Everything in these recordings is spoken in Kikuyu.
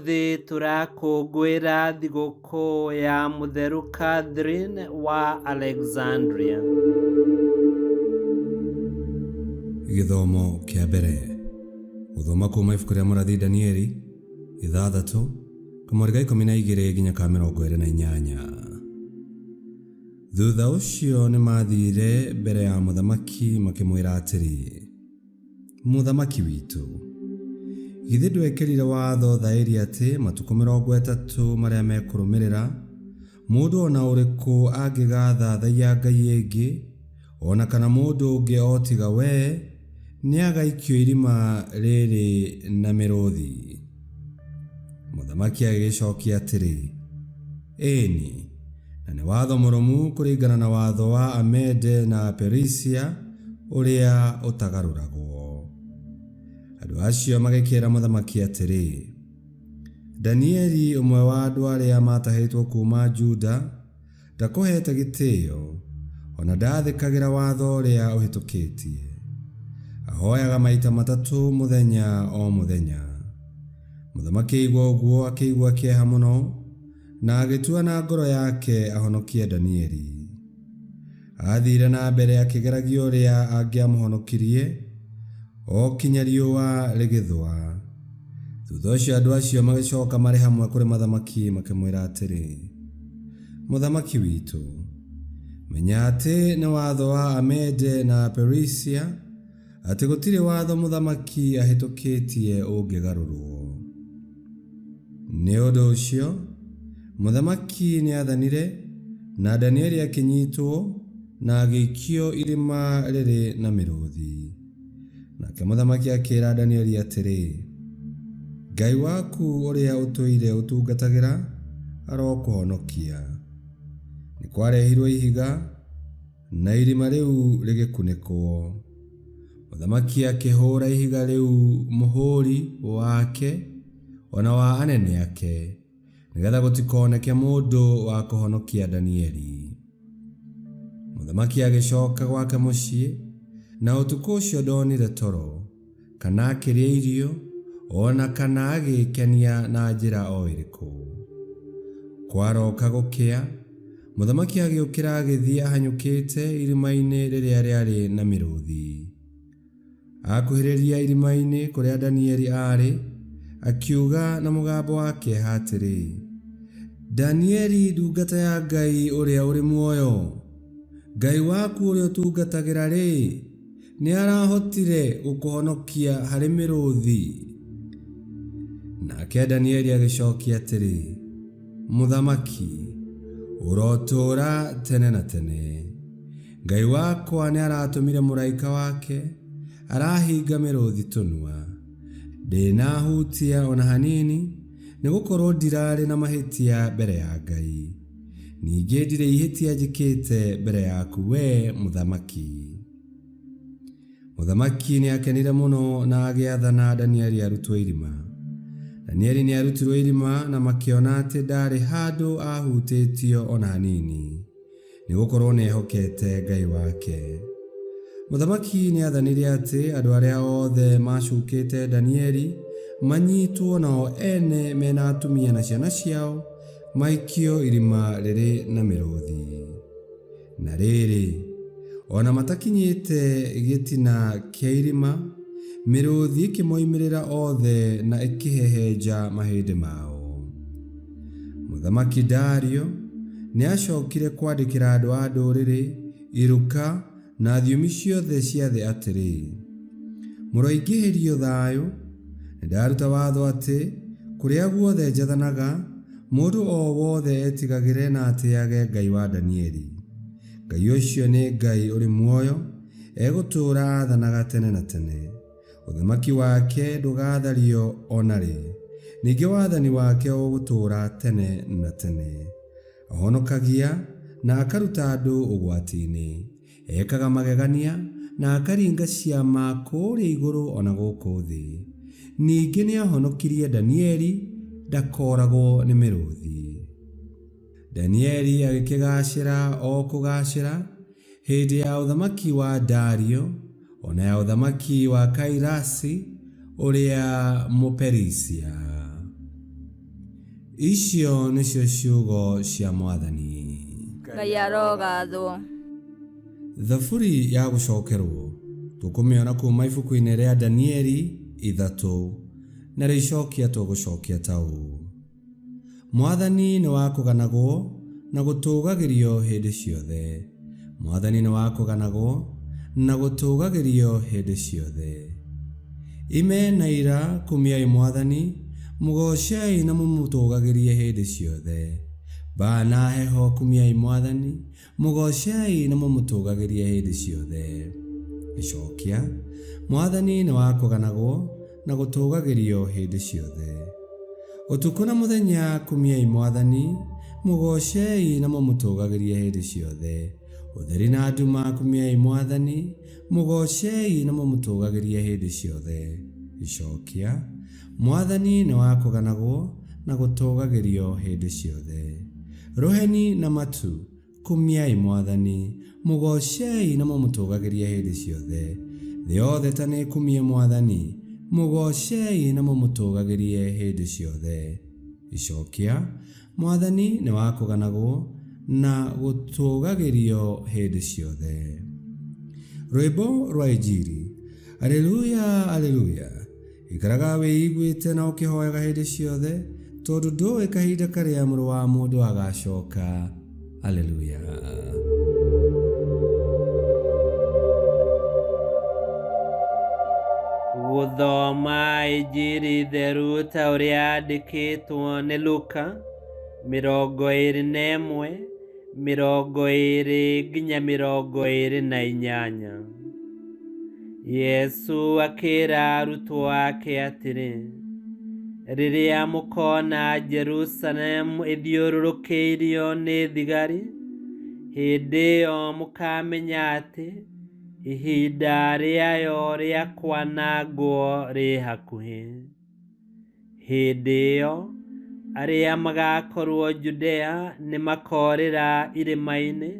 Ũmũthĩ tũrakũngũĩra thigũkũ ya Mũtheru Catherine wa Alexandria. Gĩthomo kĩa mbere. Gũthoma kuuma ibuku rĩa mũrathi Danieli, 6, kamweri ga 12 nginya ka 28. Thutha ũcio nĩmathiire mbere ya mũthamaki makĩmwĩra atĩrĩ, Mũthamaki witũ, githĩ ndwekĩrire watho thaĩri atĩ matukũ 30 marĩa mekũrũmĩrĩra, mũndũ o na ũrĩkũ angĩgathaathaiya ngai ĩngĩ, o na kana mũndũ ũngĩ o tiga wee, nĩagaikio irima rĩrĩ na mĩrũũthi? Mũthamaki agĩgĩcokia atĩrĩ, Ĩĩ-ni, na nĩ watho mũrũmu kũringana na watho wa Amede na Aperisia ũrĩa ũtagarũragwo. Andũ acio magĩkĩĩra mũthamaki atĩrĩ, Danieli, ũmwe wa andũ arĩa maatahĩtwo kuuma Juda, Ndakũheete gĩtĩo, o na ndathĩkagĩra watho ũrĩa ũhĩtũkĩtie. Ahoyaga maita matatũ mũthenya o mũthenya. Mũthamaki aigua ũguo akĩigua kĩeha mũno, na agĩtua na ngoro yake ahonokie Danieli. Aathiire na mbere akĩgeragia ũrĩa angĩamũhonokirie, o kinya riũa rĩgĩthũa. Thutha ũcio andũ acio magĩcoka marĩ hamwe kũrĩ mũthamaki makĩmwĩra atĩrĩ, Mũthamaki witũ, menya atĩ nĩ watho wa Amede na Aperisia atĩ gũtirĩ watho mũthamaki ahĩtũkĩtie ũngĩgarũrũo. Nĩ ũndũ ũcio, mũthamaki nĩathanire, na Danieli akĩnyitwo na agĩikio irima rĩrĩ na mĩrũũthi. Nake mũthamaki akĩĩra Danieli atĩrĩ, Ngai waku ũrĩa ũtũire ũtungatagĩra arokũhonokia. Nĩ kwarehirwo ihiga, na irima rĩu rĩgĩkunĩkwo. Mũthamaki akĩhũũra ihiga rĩu mũhũũri wake o na wa anene ake, nĩgetha gũtikoneke mũndũ wa kũhonokia Danieli. Mũthamaki agĩcoka gwake mũciĩ, na ũtukũ ũcio ndonire toro, kana akĩrĩa irio, o na kana agĩĩkenia na njĩra o ĩrĩkũ. Kwaroka gũkĩa, mũthamaki agĩũkĩra agĩthiĩ ahanyũkĩte irima-inĩ rĩrĩa rĩarĩ na mĩrũthi. Akuhĩrĩria irima-inĩ kũrĩa Danieli aarĩ, akiuga na mũgambo wa kĩeha atĩrĩ, Danieli ndungata ya Ngai ũrĩa ũrĩ muoyo, Ngai waku ũrĩa ũtungatagĩra-rĩ, nĩ arahotire gũkũhonokia harĩ mĩrũthi? Nake Danieli agĩcokia atĩrĩ, Mũthamaki, ũrotũũra tene na tene. Ngai wakwa nĩ aratũmire mũraika wake arahinga mĩrũthi tũnua. Ndĩnahutia o na hanini, nĩ gũkorũo ndirarĩ na mahĩtia mbere ya Ngai. Ningĩ ndirĩ ihĩtia njĩkĩte mbere yaku wee mũthamaki. Mũthamaki nĩ aakenire mũno na agĩathana Danieli arutwo irima. Danieli nĩ aarutirwo irima na makĩona atĩ ndaarĩ handũ aahutĩtio o na hanini, nĩ gũkorũo nĩ eehokete Ngai wake. Mũthamaki nĩ aathanire atĩ andũ arĩa othe maacukĩte Danieli manyitwo nao ene me na atumia na ciana ciao maikio irima rĩrĩ na mĩrũthi. Na rĩrĩ, o na matakinyĩte gĩtina kĩa irima, mĩrũthi ĩkĩmoimĩrĩra othe na ĩkĩhehenja mahĩndĩ mao. Mũthamaki Dario nĩ aacokire kwandĩkĩra andũ a ndũrĩrĩ, iruka, na thiomi ciothe cia thĩ atĩrĩ, Mũroingĩhĩrio thayũ! Nĩndaruta watho atĩ kũrĩa guothe njathanaga, mũndũ o wothe etigagĩre na atĩage Ngai wa Danieli. Ngai ũcio nĩ Ngai ũrĩ muoyo, egũtũũra aathanaga tene na tene. Ũthamaki wake ndũgaathario o na rĩ, ningĩ wathani wake ũgũtũũra tene na tene. Ahonokagia na akaruta andũ ũgwati-inĩ. Ekaga magegania na akaringa ciama kũũrĩa igũrũ o na gũkũ thĩ. Ningĩ nĩahonokirie Danieli ndakooragwo nĩ mĩrũũthi. Danieli agĩkĩgaacĩra o kũgaacĩra hĩndĩ ya ũthamaki wa Dario o na ya ũthamaki wa Kairasi ũrĩa Mũperisia. Icio nĩcio ciugo cia Mwathani. Ngai arogathwo. Thaburi ya gũcokerwo tũkũmĩona kuma ibuku-inĩ rĩa Danieli 3, narĩo icokia tũgũcokia ta ũũ: Mwathani nĩ wa kũganagwo na gũtũũgagĩrio hĩndĩ ciothe. Mwathani nĩ wa kũganagwo na gũtũũgagĩrio hĩndĩ ciothe. Ime na ira kumiai Mwathani, mũgoocei na mũmũtũũgagĩrie hĩndĩ ciothe. Mbaa na heho kumiai Mwathani, mũgoocei na mũmũtũũgagĩrie hĩndĩ ciothe. Icokia: Mwathani nĩ wa kũganagwo na gũtũũgagĩrio hĩndĩ ciothe. Ũtukũ na mũthenya kumiai Mwathani, mũgoocei na mũmũtũũgagĩrie hĩndĩ ciothe. Ũtheri na nduma kumiai Mwathani, mũgoocei na mũmũtũũgagĩrie hĩndĩ ciothe. Icokia: Mwathani nĩ wa kũganagwo na gũtũũgagĩrio hĩndĩ ciothe. Rũheni na matu kumiai Mwathani, mũgoocei na mũmũtũũgagĩrie hĩndĩ ciothe. Thĩ yothe ta nĩĩkumie Mwathani, mũgoocei na mũmũtũũgagĩrie hĩndĩ ciothe. Icokia: Mwathani nĩ wa kũganagwo na gũtũũgagĩrio hĩndĩ ciothe. Rwĩmbo rwa Injiri. Aleluya, aleluya. Ikaraga wĩiguĩte na ũkĩhoyaga hĩndĩ ciothe, tondũ ndũĩ kahinda karĩa Mũrũ wa Mũndũ agacoka. Aleluya. Gũthoma Injiri theru ta ũrĩa yandĩkĩtwo nĩ Luka 21, 20 nginya 28. Yesu akĩra arutwo ake atĩrĩ, rĩrĩa mũkona Jerusalemu ĩthiũrũrũkĩirio nĩ thigari, hĩndĩ ĩyo mũkamenya atĩ ihinda rĩayo rĩa kwanangwo rĩ hakuhĩ. Hĩndĩ ĩyo arĩa magakorwo Judea nĩmakoorĩra irĩma-inĩ,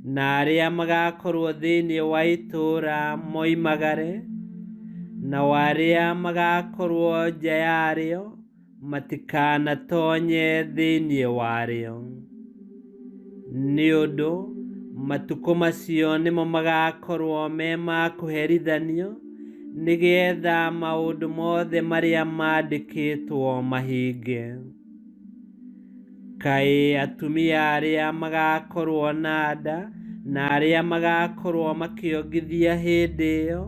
na arĩa magakorwo thĩinĩ wa itũũra moimagare, nao arĩa magakorwo nja yarĩo matikanatonye thĩinĩ warĩo. Nĩ ũndũ matukũ macio nĩmo magakorwo me ma kũherithanio, nĩgetha maũndũ mothe marĩa mandĩkĩtwo mahinge. Kaĩ atumia arĩa magakorwo na nda na arĩa magakorwo makĩongithia hĩndĩ ĩyo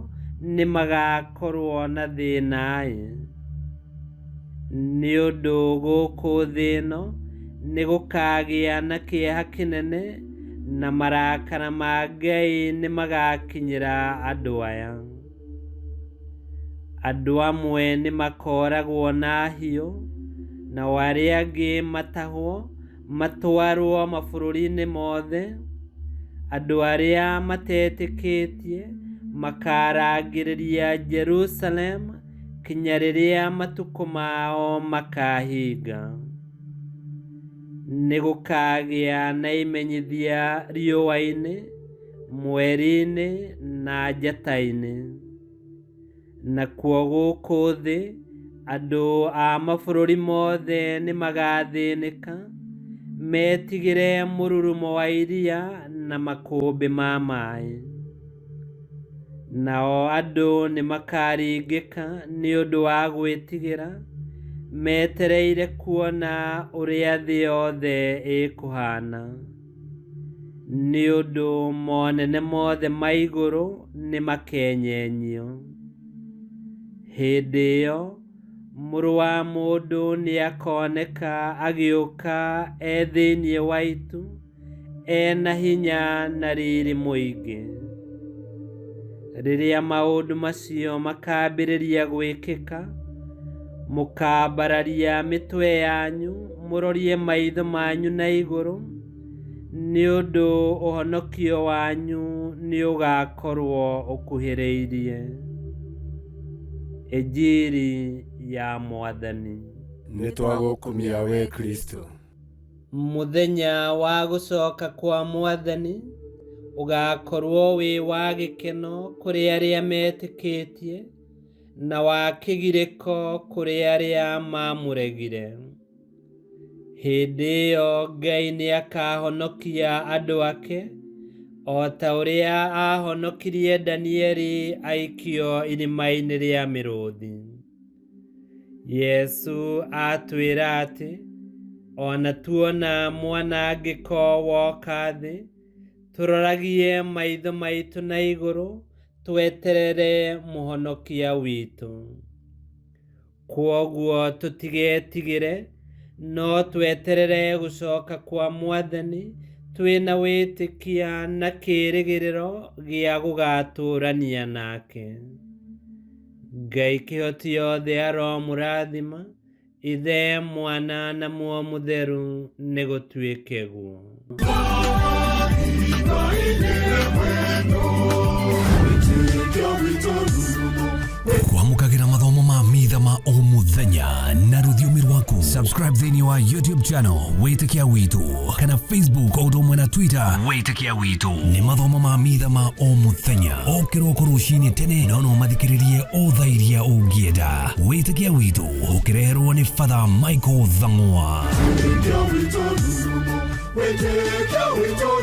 nĩmagakorwo na thĩna-ĩ! Nĩ ũndũ gũkũ thĩ ĩno nĩgũkagĩa na kĩeha kĩnene, na marakara ma Ngai nĩmagakinyĩra andũ aya. Andũ amwe nĩmakooragwo na hiũ, nao arĩa angĩ matahwo matwarwo mabũrũri-inĩ mothe. Andũ arĩa matetĩkĩtie makarangĩrĩria Jerusalemu kinya rĩrĩa matukũ mao makahinga. Nĩgũkagĩa na imenyithia riũa-inĩ, mweri-inĩ na njata-inĩ. Nakuo gũkũ thĩ andũ a mabũrũri mothe nĩmagathĩnĩka, metigĩre mũrurumo wa iria na makũmbĩ ma maaĩ. Nao andũ nĩmakaringĩka nĩ ũndũ wa gwĩtigĩra, metereire kuona ũrĩa thĩ yothe ĩkũhana. Nĩ ũndũ monene mothe ma igũrũ nĩmakenyenyio. Hĩndĩ ĩyo Mũrũ wa Mũndũ nĩakoneka agĩũka e thĩinĩ wa itu, ena hinya na riri mũingĩ. Rĩrĩa maũndũ macio makambĩrĩria gwĩkĩka, mũkambararia mĩtwe yanyu mũrorie maitho manyu na igũrũ, nĩ ũndũ ũhonokio wanyu nĩũgakorwo ũkuhĩrĩirie. Injiri ya Mwathani. Nĩtwagũkumia we Kristo. Mũthenya wa gũcoka kwa Mwathani ũgakorwo wĩ wa gĩkeno kũrĩ arĩa metĩkĩtie, na wa kĩgirĩko kũrĩ arĩa mamũregire. Hĩndĩ ĩyo Ngai nĩakahonokia andũ ake, o ta ũrĩa aahonokirie Danieli aikio irima-inĩ rĩa mĩrũthi. Yesu atwĩra atĩ ona tuona mwanangĩko woka thĩ, tũroragie maitho maitũ na igũrũ tweterere mũhonokia witũ. Kwoguo tũtigetigĩre, no tweterere gũcoka kwa Mwathani twĩna wĩtĩkia na kĩĩrĩgĩrĩro gĩa gũgatũũrania nake. Ngai kĩhoti yothe aromũrathima, Ithe, Mwana na Muoyo Mũtheru, nĩ gũtuĩke guo. Kwamũkagĩra mathomo ma mitha ma o mũthenya na rũthiomi rwaku. Subscribe thĩinĩ wa YouTube channel Wĩtĩkia Witũ kana Facebook o ũndũ ũmwe na Twitter Wĩtĩkia Witũ. Nĩ mathomo ma mitha ma o mũthenya o kĩroko rũcinĩ tene, no no mathikĩrĩrie o thaa iria ũngĩenda. Wĩtĩkia Witũ ũkĩreherwo nĩ Father Michael Thang'wa. Wĩtĩkia witũ ndurumo, wĩtĩkia witũ.